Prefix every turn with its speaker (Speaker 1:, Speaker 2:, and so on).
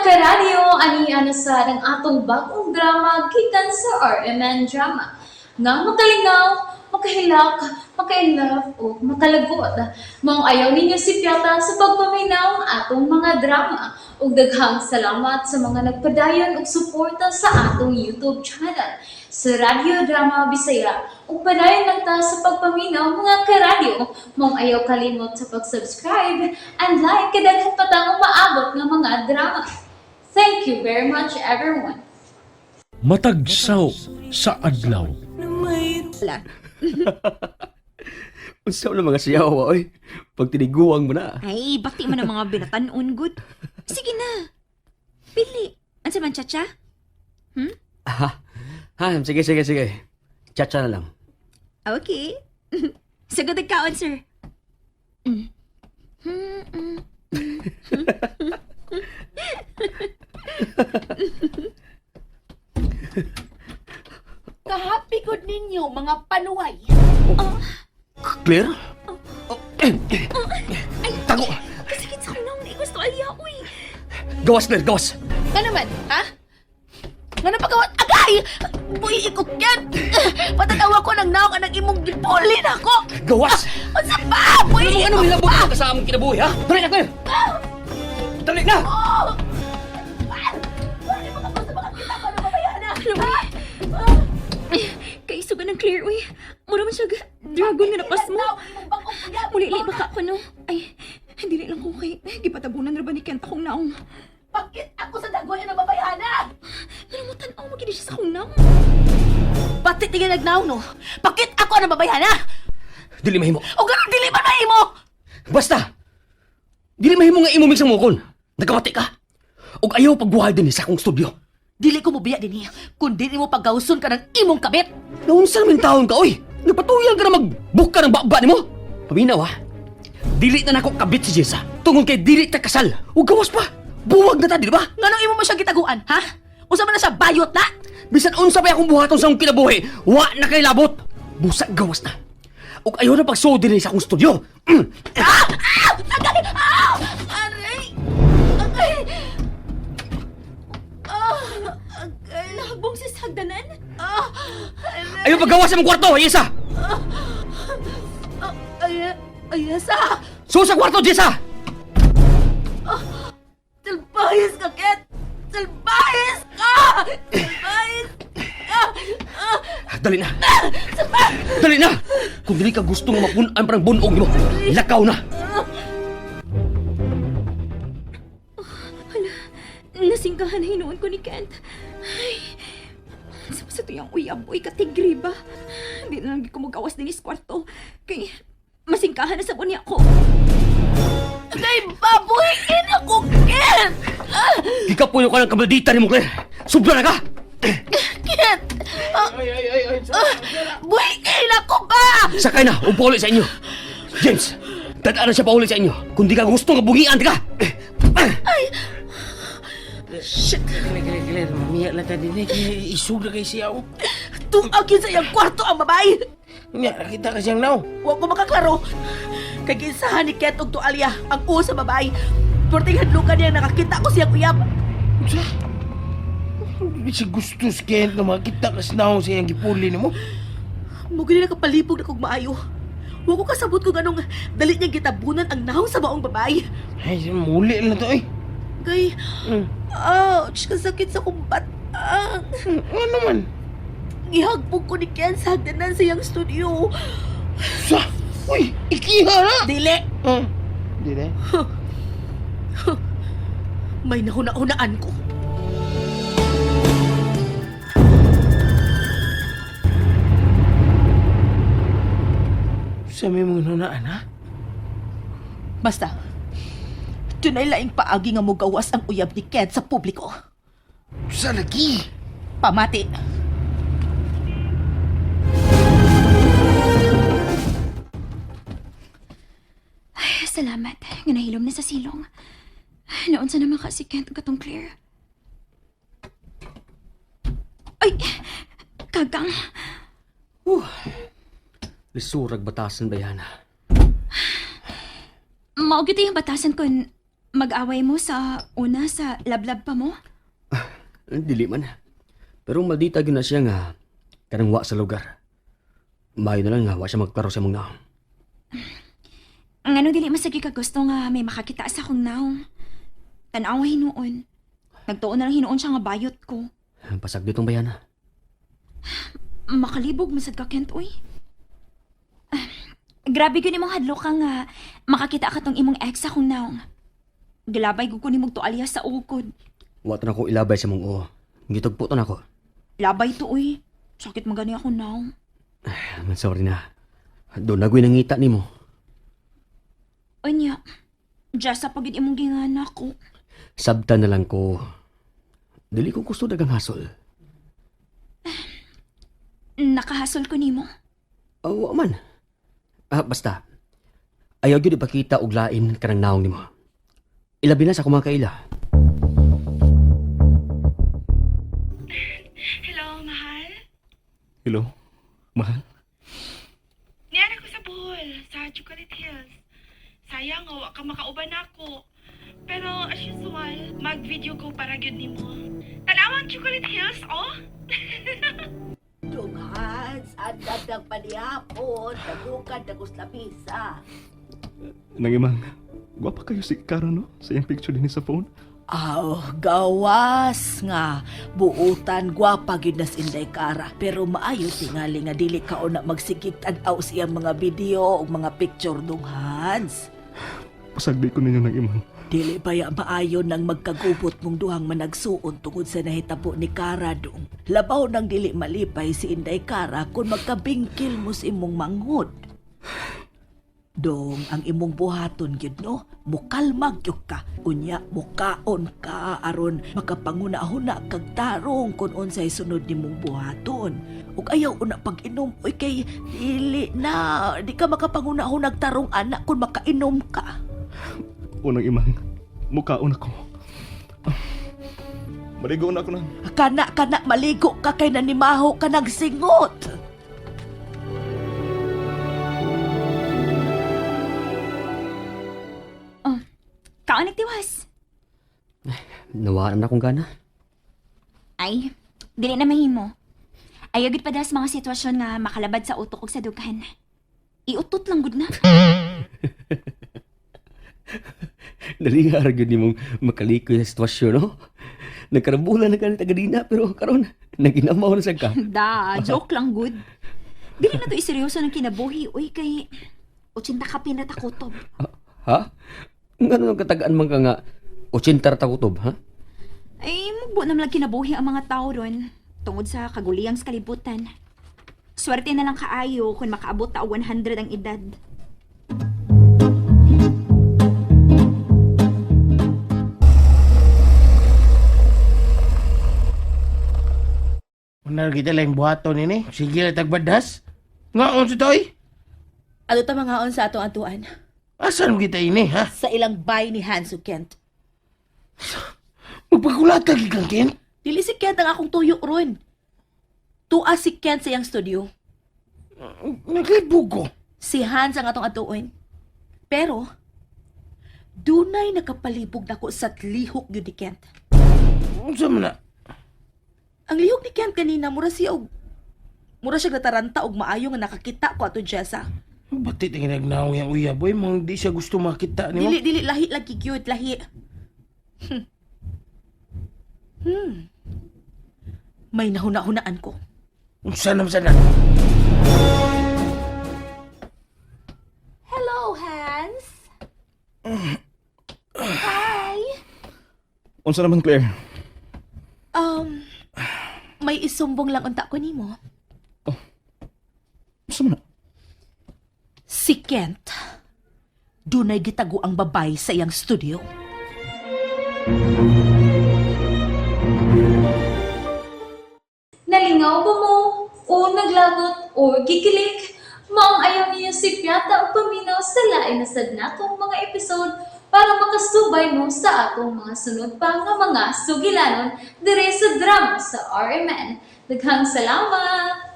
Speaker 1: Karadyo, ani ana sa ang atong bagong drama gikan sa RMN Drama. Nga makalingaw, makahilak, makainlove o makalagot. Maong ayaw ninyo si Piata sa pagpaminaw ang atong mga drama. Ug daghang salamat sa mga nagpadayon ug suporta sa atong YouTube channel sa Radyo Drama Bisaya. Ug padayon lang ta sa pagpaminaw, mga karadyo. Maong ayaw kalimot sa pag-subscribe and like kay daghan pa tang umaabot nga mga drama. Thank you very much, everyone.
Speaker 2: Matagsaw sa adlaw.
Speaker 3: Wala.
Speaker 4: Unsa man mga siyaw, oy. Pag tiniguang mo na.
Speaker 3: Ay, bakti man ang mga binatanon, good. Sige na. Pili. Ansa man, Chacha?
Speaker 4: Ha, ha, sige, sige, sige. Chacha na lang.
Speaker 3: Okay. Sagot ang kaon, sir. Mm. Mm, mm.
Speaker 5: Kahappy good ninyo, mga panuway.
Speaker 4: Clear? Oh, eh, eh.
Speaker 3: Ay,
Speaker 4: Tago!
Speaker 3: Kasakit sa kunong. Di gusto alya, uy.
Speaker 4: Gawas, Claire, gawas!
Speaker 5: Nga naman, ha? Nga na pagawat? Agay! Buhi ikukyat! Patatawa ko ng naong anang imong gipulin ako!
Speaker 4: Gawas!
Speaker 5: Unsa pa? Buhi
Speaker 4: Ano mo hilabot mo sa among kinabuhi, ha? Dali na, Claire! Dali na!
Speaker 5: Oh! Wala mo kapag sa mga kita ko na babayana!
Speaker 3: Ano ba? Ay, kaisugan ng Clear, uy. Mura man siya dragon nga napas mo. Muli-li baka ako, no? Ay, hindi lang ko kay gipatabunan ra ba ni Kent akong naong.
Speaker 5: Bakit ako sa dagoy ang babayana?
Speaker 3: Ano mo tan-aw magini siya sa akong naong?
Speaker 5: Batit tingin nagnaong, no? Bakit ako ang babayana?
Speaker 4: Dili mahimo.
Speaker 5: O ganun, dili man mahimo!
Speaker 4: Basta! Dili mahimo nga imo sa mukon. Nagkawati ka. Og ayaw pagbuhay din sa akong studio.
Speaker 5: Dili ko mobiya dinhi, kun dili mo paggawson ka ng imong kabit.
Speaker 4: Naunsa naman taon ka, oy! Nagpatuyan ka na mag-book ka ng baba nimo! Paminaw, ha? Dili na nako kabit si Jessa. Tungod kay dili ta kasal. Ug gawas pa. Buwag na ta, di ba?
Speaker 5: Nganong imo mo siyang gitaguan, ha? Unsa man na siya bayot na?
Speaker 4: Bisan unsa pa akong buhaton sa akong kinabuhi, wa na kay labot. Busa gawas na. Ug ayaw na pagsuod dinhi sa akong studio.
Speaker 5: Ah! Ah! Agay! Ah! Aray! Agay! Ah! Agay!
Speaker 3: Nahagbong sa hagdanan?
Speaker 5: Ah! Aray!
Speaker 4: Ayaw paggawas sa imong kwarto, Jessa.
Speaker 5: Ah! Ay! Ay, sa!
Speaker 4: Suod sa kwarto, Jessa.
Speaker 5: Salbahis ka, Ket! Salbahis ka! Salbahis ka! Ah!
Speaker 4: Dali na. Dali na. Kung dili ka gusto nga mapun-an parang bunog nimo, lakaw na.
Speaker 3: Hala, nasingkahan na hinuon ko ni Kent. Ay, sa sa tuyang uyab, uy, katigri ba? Hindi na lang ko magawas din is kwarto. Kay, masingkahan na sa niya ko.
Speaker 5: Agay, babuhiin ako, Ket! Ah!
Speaker 4: Gikapuyo ka ng kamaldita nimo, Claire. Sobra na ka.
Speaker 5: Ket! Ah! Ah! Buhiin ako ba?
Speaker 4: Sakay na, ug pauli sa inyo. James, dadaan na siya pauli sa inyo. Kung di ka gusto nga bungian ka.
Speaker 5: Shit!
Speaker 6: Claire, Claire, Claire, mamiya lang ta din eh. Kaya Isog na kay siya, oh.
Speaker 5: Tungagin sa iyang kwarto ang babae!
Speaker 6: Nya, nakita ka siyang naw.
Speaker 5: Wa ko makaklaro. Kay ginsahan ni Ket og tualya ang uho sa babae. Perting hadlukan niya nakakita ko siyang uyab.
Speaker 6: Unsa? Di siya gusto si Kent na makita ka sa naw sa iyang gipuli nimo.
Speaker 5: Mo gani nakapalibog na kog maayo. Wa ko kasabot kung anong dali niyang gitabunan ang nahong sa maong babae.
Speaker 6: Ay, muli lang to, eh.
Speaker 5: Kay, ouch, kasakit sa kumbat. Ah,
Speaker 6: Ano man?
Speaker 5: gihagbog ko ni Ken sa hagdanan sa iyang studio.
Speaker 6: Sa? Uy, ikiha na!
Speaker 5: Dili,
Speaker 6: Di na.
Speaker 5: may nahuna-hunaan ko.
Speaker 6: Sa may mga nunaan, ha?
Speaker 5: Basta, tunay laing paagi nga mogawas ang uyab ni Ken sa publiko.
Speaker 6: Sa lagi!
Speaker 5: Pamati.
Speaker 3: Ay, salamat. Nga nahilom na sa silong. Naon sa naman ka si Kent ug katong Claire. Ay! Kagang!
Speaker 4: Lisurag batasan bayana.
Speaker 3: Mao gyud yung batasan kun Mag-away mo sa una sa lablab pa mo?
Speaker 4: Dili man. Pero maldita gyud na siya nga kanang wa sa lugar. Maayo na lang nga wa siya magklaro sa imong naong.
Speaker 3: Ngano dili masagi ka gusto nga may makakita sa akong naong. Tanaw hinuon. Nagtuon na lang hinuon siya nga bayot ko.
Speaker 4: Pasag ditong bayana.
Speaker 3: Makalibog masad ka Kent uy. Ah, grabe gyud imong hadlok ka nga makakita ka tong imong ex sa akong naong. Gilabay gud ko nimong tualya sa ukod.
Speaker 4: Wa to na ko ilabay sa mong oo. Gitugpo to na ko.
Speaker 3: Labay to uy. Sakit magani ako naong.
Speaker 4: Sorry na. Doon na nangita nimo.
Speaker 3: Unya, Jessa pagid imong gingana ko.
Speaker 4: Sabta na lang ko. Dili ko gusto dagang hasol.
Speaker 3: Nakahasol ko nimo.
Speaker 4: Oh, wa man. Ah, basta. Ayaw gyud ipakita og lain kanang naong nimo. Ilabi na sa akong mga kaila.
Speaker 7: Hello, mahal.
Speaker 8: Hello, mahal.
Speaker 7: Niyan ako sa Bohol, sa Chocolate Hills. Sayang, wa ka makauban ako. Pero as usual, mag-video ko para gyud nimo. Tanaw ang Chocolate Hills, oh!
Speaker 5: Dunghans, andam ng panihapon, dagukan, dagus lapisa.
Speaker 8: Nangimang, gwapa kayo si Kara, no? Sa iyang picture din sa phone.
Speaker 5: Aw, gawas nga. Buutan, gwapa gyud nas Inday Kara. Pero maayo tingali nga dili ka una magsigig tan-aw sa iyang mga video ug mga picture dunghans.
Speaker 8: Pasagdi ko ninyo ng imang.
Speaker 5: Dili ba ya maayo nang magkagubot mong duhang managsuon tungod sa nahitabo ni Kara dong. Labaw nang dili malipay si Inday Kara kung magkabingkil mo sa imong manghod. Dong, ang imong buhaton gyud no, mukalmag gyud ka. Unya mukaon ka aron makapanguna-huna kag tarong kung unsay sunod nimong buhaton. Ug ayaw una pag-inom oy kay dili na di ka makapanguna-hunag tarong anak kung makainom ka.
Speaker 8: Unang imang, mukhaon ako. Maligo na ako na.
Speaker 5: Kana kana maligo ka kay nanimaho ka nagsingot.
Speaker 3: Oh, kaon nagtiwas.
Speaker 4: Nawaan na akong gana.
Speaker 3: Ay, dili na mahimo. Ayaw gud pa sa mga sitwasyon nga makalabad sa utok ug sa dughan. Iutot lang gud na.
Speaker 4: Dali nga ra gyud nimong makalikoy sa sitwasyon, no? Nagkarabulan na kanita gadina pero karon naginamaw na sad ka.
Speaker 3: Da, joke lang gud. Dili na to iseryoso ng kinabuhi uy kay 80 ka pinatakutob.
Speaker 4: Ha? Ngano nang katagaan man ka nga 80 ra ta kutob, ha?
Speaker 3: Ay, mugbo na lang kinabuhi ang mga tao ron tungod sa kaguliyang sa kalibutan. Swerte na lang kaayo kung makaabot ta og 100 ang edad.
Speaker 6: Una kita lang buhaton ini. Sige lang tagbadas. Nga unsa to oy?
Speaker 5: Ano ta mga sa atong atuan?
Speaker 6: Asan kita ini ha?
Speaker 5: Sa ilang bay ni Hans ug Kent.
Speaker 6: Magpakulata gid kang Ken.
Speaker 5: Dili si Kent ang akong tuyo ron. Tua si Kent sa iyang studio.
Speaker 6: Naglibog ko.
Speaker 5: Si Hans ang atong atuon. Pero, dunay nakapalibog nako sa lihok gyud ni Kent.
Speaker 6: Unsa man na?
Speaker 5: Ang lihok ni Kent kanina mura siya og mura siya nataranta og maayo nga nakakita ko ato Jessa.
Speaker 6: Batit ang nagnaong yang uyab boy, mong di siya gusto makita nimo.
Speaker 5: Dili dili lahi lagi gyud lahi. May nahuna-hunaan ko.
Speaker 6: Unsa naman sana?
Speaker 5: Hello, Hans. Hi.
Speaker 8: Unsa naman, Claire?
Speaker 5: Um, may isumbong lang unta ko nimo.
Speaker 8: Unsa man na?
Speaker 5: Si Kent. Dunay gitago ang babay sa iyang studio.
Speaker 1: Nalingaw ba mo? O naglagot o gikilig? Maong ayaw niya si Piata o paminaw sa lain na sad natong mga episode para makasubay mo sa atong mga sunod pa nga mga sugilanon dire sa drama sa RMN. Daghang salamat!